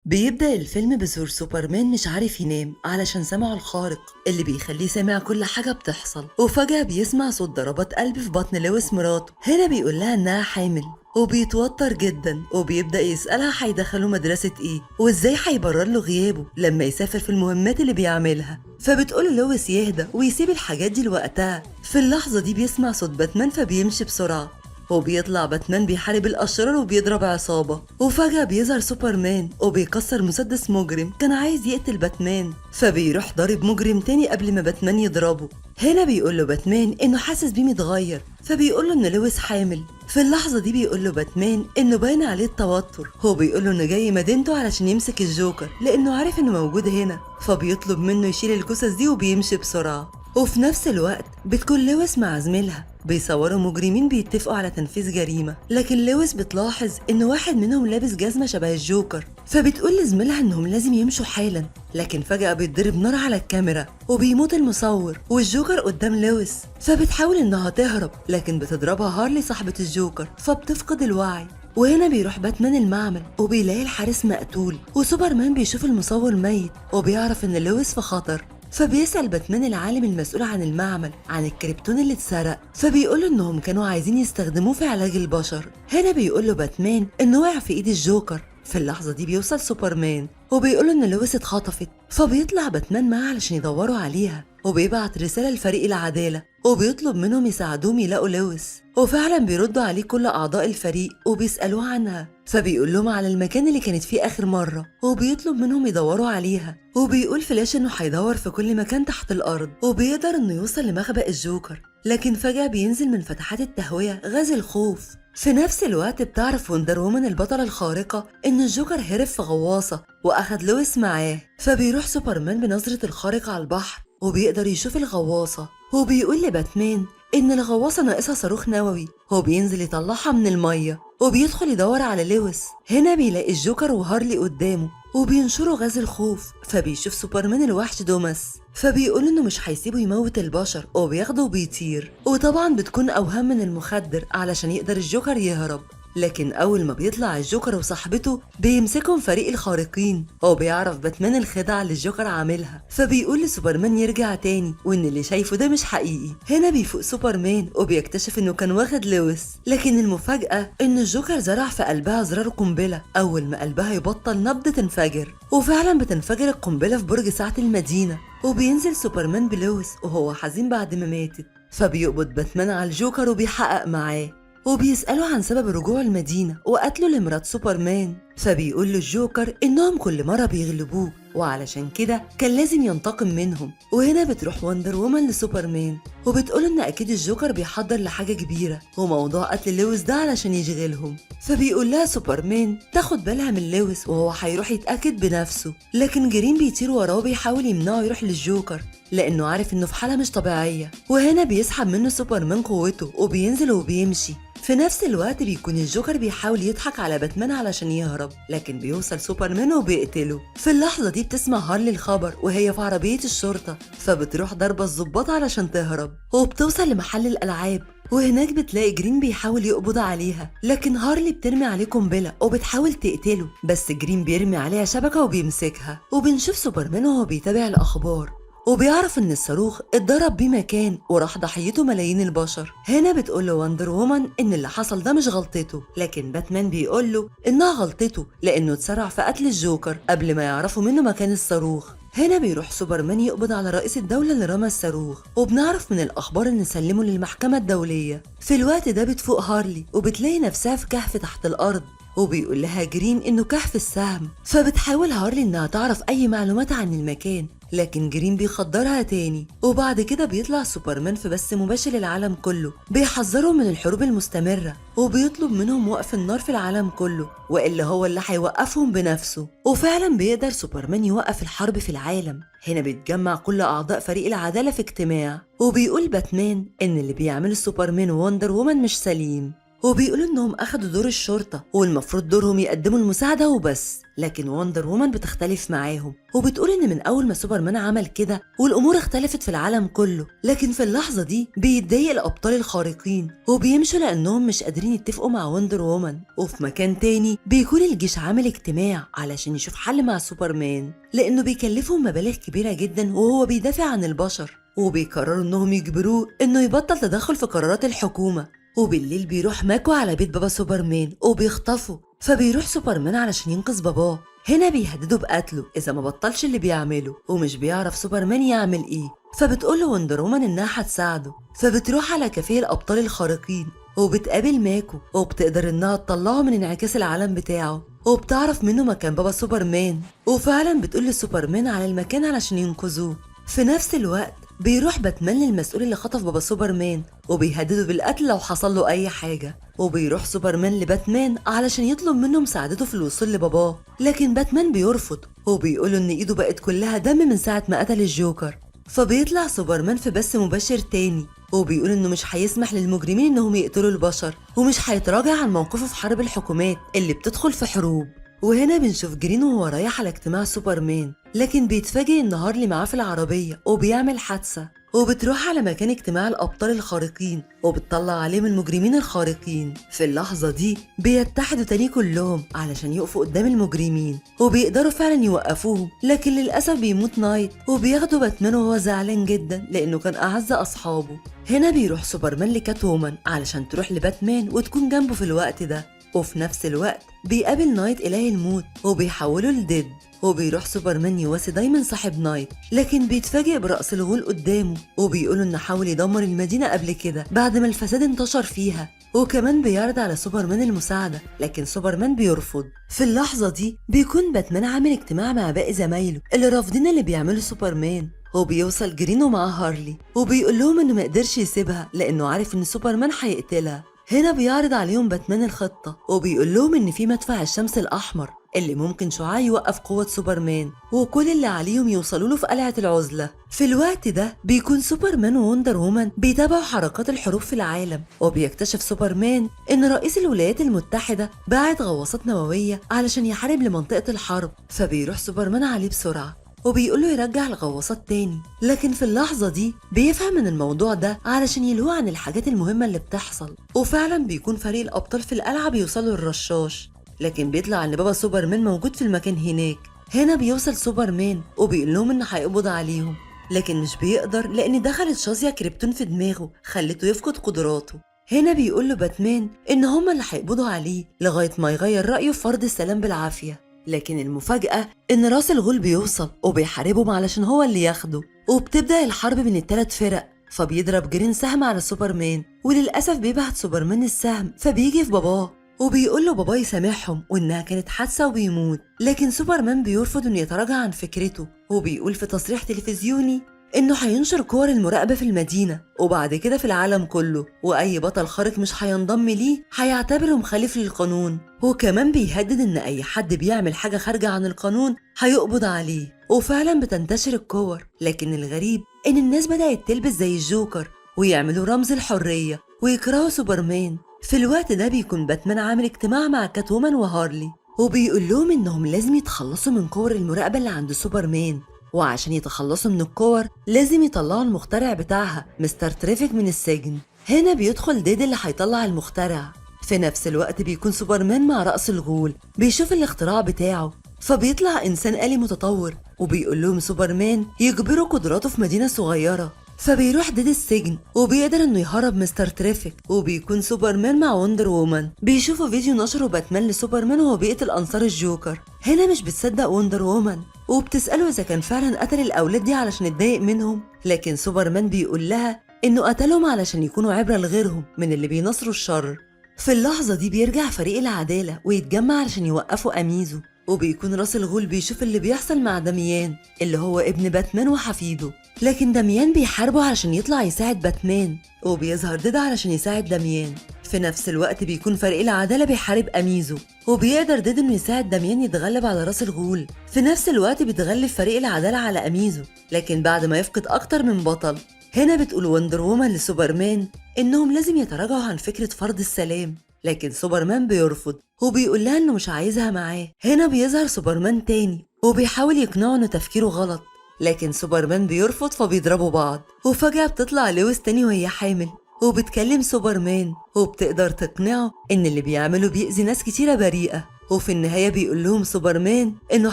بيبدأ الفيلم بظهور سوبرمان مش عارف ينام علشان سمعه الخارق اللي بيخليه سامع كل حاجة بتحصل، وفجأة بيسمع صوت ضربات قلب في بطن لويس مراته. هنا بيقول لها إنها حامل وبيتوتر جدا وبيبدأ يسألها هيدخله مدرسة ايه وازاي هيبرر له غيابه لما يسافر في المهمات اللي بيعملها. فبتقول لويس يهدى ويسيب الحاجات دي لوقتها. في اللحظة دي بيسمع صوت باتمان فبيمشي بسرعة، وبيطلع باتمان بيحارب الأشرار وبيضرب عصابة، وفجأة بيظهر سوبرمان وبيكسر مسدس مجرم كان عايز يقتل باتمان، فبيروح ضارب مجرم تاني قبل ما باتمان يضربه. هنا بيقول له باتمان إنه حاسس بيه متغير، فبيقول له إن لويس حامل. في اللحظة دي بيقول له باتمان إنه باين عليه التوتر، هو بيقول له إنه جاي مدينته علشان يمسك الجوكر لأنه عارف إنه موجود هنا، فبيطلب منه يشيل الجثث دي وبيمشي بسرعة. وفي نفس الوقت بتكون لويس مع زميلها بيصوروا مجرمين بيتفقوا على تنفيذ جريمة، لكن لويس بتلاحظ إن واحد منهم لابس جزمة شبه الجوكر، فبتقول لزميلها إنهم لازم يمشوا حالا، لكن فجأة بيتضرب نار على الكاميرا وبيموت المصور والجوكر قدام لويس، فبتحاول إنها تهرب لكن بتضربها هارلي صاحبة الجوكر فبتفقد الوعي. وهنا بيروح باتمان المعمل وبيلاقي الحارس مقتول، وسوبرمان بيشوف المصور ميت وبيعرف إن لويس في خطر، فبيسأل باتمان العالم المسؤول عن المعمل عن الكريبتون اللي اتسرق، فبيقول انهم كانوا عايزين يستخدموه في علاج البشر. هنا بيقول له باتمان انه وقع في ايد الجوكر. في اللحظة دي بيوصل سوبرمان وبيقول ان لويس اتخطفت، فبيطلع باتمان معاه علشان يدوروا عليها، وبيبعت رسالة لفريق العدالة وبيطلب منهم يساعدوهم يلاقوا لويس، وفعلا بيردوا عليه كل أعضاء الفريق وبيسألوه عنها، فبيقول لهم على المكان اللي كانت فيه آخر مرة وبيطلب منهم يدوروا عليها. وبيقول فلاش إنه هيدور في كل مكان تحت الأرض وبيقدر إنه يوصل لمخبأ الجوكر، لكن فجأة بينزل من فتحات التهوية غاز الخوف. في نفس الوقت بتعرف وندر وومن البطلة الخارقة إن الجوكر هرب في غواصة وأخد لويس معاه، فبيروح سوبرمان بنظرة الخارق على البحر وبيقدر يشوف الغواصة، وبيقول لباتمان إن الغواصة ناقصها صاروخ نووي، هو بينزل يطلعها من المية وبيدخل يدور على لويس. هنا بيلاقي الجوكر وهارلي قدامه وبينشروا غاز الخوف، فبيشوف سوبرمان الوحش دوماس، فبيقول إنه مش هيسيبه يموت البشر وبياخده وبيطير، وطبعا بتكون أوهام من المخدر علشان يقدر الجوكر يهرب. لكن أول ما بيطلع الجوكر وصاحبته بيمسكهم فريق الخارقين، وبيعرف باتمان الخدعة اللي الجوكر عاملها، فبيقول لسوبرمان يرجع تاني وإن اللي شايفه ده مش حقيقي. هنا بيفوق سوبرمان وبيكتشف إنه كان واخد لويس، لكن المفاجأة إن الجوكر زرع في قلبها زرار قنبلة، أول ما قلبها يبطل نبض تنفجر، وفعلا بتنفجر القنبلة في برج ساعة المدينة. وبينزل سوبرمان بلويس وهو حزين بعد ما ماتت، فبيقبض باتمان على الجوكر وبيحقق معاه وبيسأله عن سبب رجوع المدينة وقتله لمرات سوبرمان، فبيقول له الجوكر إنهم كل مرة بيغلبوه وعلشان كده كان لازم ينتقم منهم. وهنا بتروح وندر وومن لسوبرمان وبتقول إن أكيد الجوكر بيحضر لحاجة كبيرة وموضوع قتل لويس ده علشان يشغلهم، فبيقول لها سوبرمان تاخد بالها من لويس وهو هيروح يتأكد بنفسه، لكن جرين بيطير وراه وبيحاول يمنعه يروح للجوكر لأنه عارف إنه في حالة مش طبيعية. وهنا بيسحب منه سوبرمان قوته وبينزل وبيمشي. في نفس الوقت بيكون الجوكر بيحاول يضحك على باتمان علشان يهرب، لكن بيوصل سوبرمان وبيقتله. في اللحظة دي بتسمع هارلي الخبر وهي في عربية الشرطة، فبتروح ضربة الظباط علشان تهرب، وبتوصل لمحل الألعاب، وهناك بتلاقي جرين بيحاول يقبض عليها، لكن هارلي بترمي عليه قنبلة وبتحاول تقتله، بس جرين بيرمي عليها شبكة وبيمسكها. وبنشوف سوبرمان وهو بيتابع الأخبار وبيعرف إن الصاروخ اتضرب بيه مكان وراح ضحيته ملايين البشر. هنا بتقول له وندر وومن إن اللي حصل ده مش غلطته، لكن باتمان بيقول له إنها غلطته لأنه اتسرع في قتل الجوكر قبل ما يعرفوا منه مكان الصاروخ. هنا بيروح سوبرمان يقبض على رئيس الدولة اللي رمى الصاروخ، وبنعرف من الأخبار إن سلمه للمحكمة الدولية. في الوقت ده بتفوق هارلي وبتلاقي نفسها في كهف تحت الأرض، وبيقول لها جرين إنه كهف السهم، فبتحاول هارلي إنها تعرف أي معلومات عن المكان، لكن جرين بيخدرها تاني. وبعد كده بيطلع سوبرمان في بث مباشر للعالم كله بيحذرهم من الحروب المستمرة وبيطلب منهم وقف النار في العالم كله، وإلا هو اللي هيوقفهم بنفسه. وفعلا بيقدر سوبرمان يوقف الحرب في العالم. هنا بيتجمع كل أعضاء فريق العدالة في اجتماع، وبيقول باتمان إن اللي بيعمله سوبرمان ووندر وومن مش سليم، وبيقولوا إنهم أخدوا دور الشرطة والمفروض دورهم يقدموا المساعدة وبس. لكن وندر وومن بتختلف معاهم وبتقول إن من أول ما سوبرمان عمل كده والأمور اختلفت في العالم كله. لكن في اللحظة دي بيتضايق الأبطال الخارقين وبيمشوا لأنهم مش قادرين يتفقوا مع وندر وومن. وفي مكان تاني بيكون الجيش عامل اجتماع علشان يشوف حل مع سوبرمان لأنه بيكلفهم مبالغ كبيرة جدا وهو بيدافع عن البشر، وبيقرروا إنهم يجبروه إنه يبطل تدخل في قرارات الحكومة. وبالليل بيروح ماكو على بيت بابا سوبرمان وبيخطفه، فبيروح سوبرمان علشان ينقذ باباه. هنا بيهدده بقتله إذا ما بطلش اللي بيعمله، ومش بيعرف سوبرمان يعمل إيه، فبتقوله وندر وومن إنها هتساعده. فبتروح على كافيه الأبطال الخارقين وبتقابل ماكو وبتقدر إنها تطلعه من انعكاس العالم بتاعه، وبتعرف منه مكان بابا سوبرمان، وفعلا بتقول لسوبرمان على المكان علشان ينقذوه. في نفس الوقت بيروح باتمان للمسؤول اللي خطف بابا سوبرمان وبيهدده بالقتل لو حصل له أي حاجة، وبيروح سوبرمان لباتمان علشان يطلب منه مساعدته في الوصول لباباه، لكن باتمان بيرفض وبيقوله إن إيده بقت كلها دم من ساعة ما قتل الجوكر. فبيطلع سوبرمان في بث مباشر تاني وبيقول إنه مش هيسمح للمجرمين إنهم يقتلوا البشر، ومش هيتراجع عن موقفه في حرب الحكومات اللي بتدخل في حروب. وهنا بنشوف جرين وهو رايح على اجتماع سوبرمان، لكن بيتفاجئ إن هارلي معاه في العربية وبيعمل حادثة، وبتروح على مكان اجتماع الأبطال الخارقين وبتطلع عليهم المجرمين الخارقين. في اللحظة دي بيتحدوا تاني كلهم علشان يقفوا قدام المجرمين وبيقدروا فعلا يوقفوهم، لكن للأسف بيموت نايت وبياخدوا باتمان وهو زعلان جدا لأنه كان أعز أصحابه. هنا بيروح سوبرمان لكات وومن علشان تروح لباتمان وتكون جنبه في الوقت ده، وفي نفس الوقت بيقابل نايت إله الموت وبيحوله لديد، وبيروح سوبرمان يواسي دايما صاحب نايت، لكن بيتفاجئ برأس الغول قدامه وبيقوله إنه حاول يدمر المدينة قبل كده بعد ما الفساد انتشر فيها، وكمان بيعرض على سوبرمان المساعدة لكن سوبرمان بيرفض. في اللحظة دي بيكون باتمان عامل اجتماع مع باقي زمايله اللي رافضين اللي بيعمله سوبرمان، وبيوصل جرينو مع هارلي وبيقول لهم إنه مقدرش يسيبها لأنه عارف إن سوبرمان هيقتلها. هنا بيعرض عليهم باتمان الخطة وبيقول لهم إن في مدفع الشمس الأحمر اللي ممكن شعاع يوقف قوة سوبرمان، وكل اللي عليهم يوصلوا له في قلعة العزلة. في الوقت ده بيكون سوبرمان ووندر وومن بيتابعوا حركات الحروب في العالم، وبيكتشف سوبرمان إن رئيس الولايات المتحدة باعت غواصات نووية علشان يحارب لمنطقة الحرب، فبيروح سوبرمان عليه بسرعة وبيقوله يرجع الغواصات تاني، لكن في اللحظة دي بيفهم من الموضوع ده علشان يلهوه عن الحاجات المهمة اللي بتحصل. وفعلا بيكون فريق الأبطال في القلعة بيوصلوا للرشاش، لكن بيطلع إن بابا سوبرمان موجود في المكان هناك. هنا بيوصل سوبرمان وبيقول لهم إن هيقبض عليهم، لكن مش بيقدر لأن دخلت شظية كريبتون في دماغه خلته يفقد قدراته. هنا بيقول له باتمان إن هما اللي هيقبضوا عليه لغاية ما يغير رأيه في فرض السلام بالعافية، لكن المفاجأة إن راس الغول بيوصل وبيحاربهم علشان هو اللي ياخده، وبتبدأ الحرب بين التلات فرق. فبيضرب جرين سهم على سوبرمان وللأسف بيبعت سوبرمان السهم فبيجي في باباه وبيقول له باباه يسامحهم وإنها كانت حادثة وبيموت، لكن سوبرمان بيرفض إنه يتراجع عن فكرته وبيقول في تصريح تلفزيوني إنه هينشر كور المراقبة في المدينة وبعد كده في العالم كله، وأي بطل خارق مش هينضم ليه هيعتبره مخالف للقانون، وكمان بيهدد إن أي حد بيعمل حاجة خارجة عن القانون هيقبض عليه. وفعلا بتنتشر الكور، لكن الغريب إن الناس بدأت تلبس زي الجوكر ويعملوا رمز الحرية ويكرهوا سوبرمان. في الوقت ده بيكون باتمان عامل اجتماع مع كات وومن وهارلي وبيقول لهم إنهم لازم يتخلصوا من كور المراقبة اللي عند سوبرمان، وعشان يتخلصوا من الكور لازم يطلعوا المخترع بتاعها مستر تريفيك من السجن. هنا بيدخل ديد اللي هيطلع المخترع. في نفس الوقت بيكون سوبرمان مع رأس الغول بيشوف الاختراع بتاعه، فبيطلع إنسان آلي متطور وبيقول لهم سوبرمان يجبروا قدراته في مدينة صغيرة. فبيروح ديد السجن وبيقدر انه يهرب مستر تريفيك، وبيكون سوبرمان مع وندر وومن بيشوفوا فيديو نشره باتمان لسوبرمان وهو بيقتل انصار الجوكر. هنا مش بتصدق وندر وومن وبتسأله اذا كان فعلا قتل الاولاد دي علشان اتضايق منهم، لكن سوبرمان بيقول لها انه قتلهم علشان يكونوا عبرة لغيرهم من اللي بينصروا الشر. في اللحظة دي بيرجع فريق العدالة ويتجمع علشان يوقفوا أميزو، وبيكون راس الغول بيشوف اللي بيحصل مع دميان اللي هو ابن باتمان وحفيده، لكن دميان بيحاربه علشان يطلع يساعد باتمان، وبيظهر ديد علشان يساعد دميان. في نفس الوقت بيكون فريق العدالة بيحارب أميزو، وبيقدر ديد انه يساعد دميان يتغلب على راس الغول. في نفس الوقت بيتغلب فريق العدالة على أميزو، لكن بعد ما يفقد أكتر من بطل. هنا بتقول وندر وومن لسوبرمان إنهم لازم يتراجعوا عن فكرة فرض السلام، لكن سوبرمان بيرفض وبيقول لها إنه مش عايزها معاه. هنا بيظهر سوبرمان تاني وبيحاول يقنعه إنه تفكيره غلط، لكن سوبرمان بيرفض فبيضربوا بعض. وفجأة بتطلع لويس تاني وهي حامل وبتكلم سوبرمان وبتقدر تقنعه إن اللي بيعمله بيأذي ناس كتيرة بريئة. وفي النهاية بيقول لهم سوبرمان إنه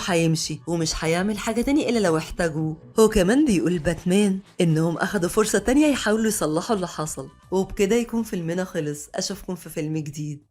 هيمشي ومش هيعمل حاجة تاني إلا لو احتاجوه. وكمان بيقول باتمان إنهم أخدوا فرصة تانية يحاولوا يصلحوا اللي حصل. وبكده يكون فيلمنا خلص. أشوفكم في فيلم جديد.